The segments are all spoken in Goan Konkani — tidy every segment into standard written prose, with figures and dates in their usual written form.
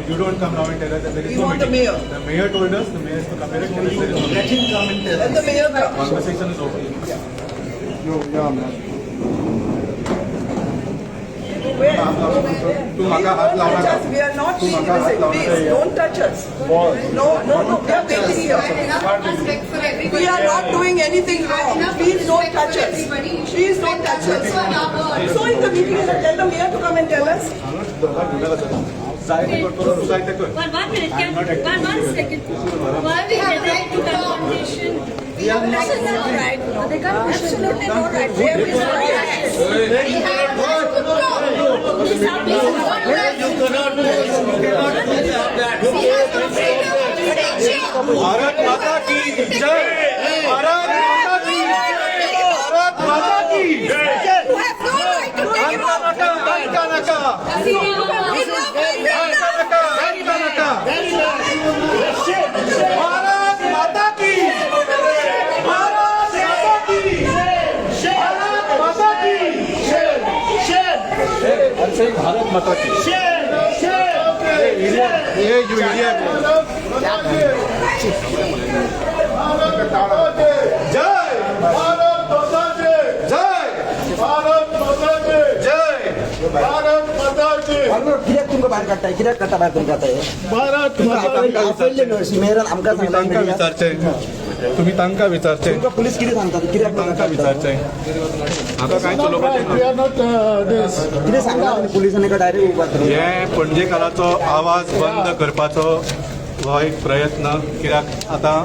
So you don't come now and tell us that there is We no want the meeting. mayor. The mayor told us, the mayor is to come here and tell us there is no meeting. Let him come and tell Let us. the mayor come. Conversation is over. Where? तू म्हाका हात Please लावू don't touch नाका. us. We are not तू being म्हाका हात innocent. लावू नाका. Please don't touch us. No, no, no. We are waiting here. Enough respect for everybody. We are not doing anything wrong. Enough Please don't respect touch for us. everybody. You should Please don't respect touch us us. also and our words. So in the meeting, tell the mayor to come and tell us. जाय ते करतलो, तूं जाय ते कर. One minute, can, I'm not acting. one second. Why we We have get a right to to talk. confrontation? We have a This right is to not talk. right. Absolutely not right. We have We have a right to talk. Please, This is not right. We have the freedom of speech. Bharat माता की जय. भारत माता की जय. भारत माता की जय. You have no right to take him out. नाका, नाका, नाका. We love my नाका, नाका, नाका, नाका. भारत माता की, भारत माता की, भारत माता की. I'm saying Bharat माता की. Hey, idiot. Hey, you idiot. जय भारत माता की. जय भारत माता की. जय. भारत माता की. कित्याक तुमकां भायर काडटाय? कित्याक काडटा भायर तुमकां आतां हे? भारत तुमकां माता की. आपयल्ले न्हय मेयरान आमकां तुम्ही सांगलें तांकां media. विचारचें, तुम्ही तांकां विचारचें. तुमकां पुलीस कितें सांगतात? कित्याक तांकां विचारचें, म्हाका कांयच उलोवपाचें ना. We are not this. कितें सांगलां तुमी पुलिसांनी काय डायरेक्ट उबार हे पणजेकाराचो आवाज बंद करपाचो हो एक प्रयत्न, कित्याक आतां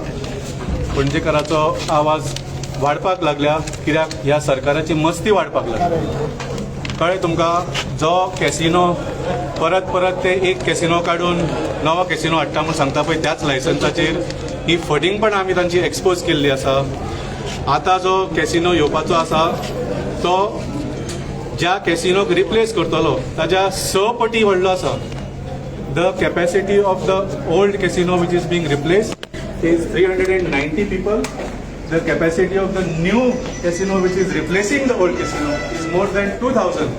पणजेकाराचो आवाज वाडपाक लागल्या, कित्याक ह्या सरकाराची मस्ती वाडपाक लागली. कळ्ळें तुमकां? जो कॅसिनो परत परत ते एक कॅसिनो काडून नवो कॅसिनो हाडटा म्हूण सांगता पळय, त्याच लायसन्साचेर ही फटींगपणां आमी तांची एक्सपोज केल्ली आसा. आतां जो कॅसिनो येवपाचो आसा, तो ज्या कॅसिनोक रिप्लेस करतलो ताज्या स पटी व्हडलो आसा. The capacity of the old casino which is being replaced is 390 people. The capacity of the new casino which is replacing the old casino is more than 2,000.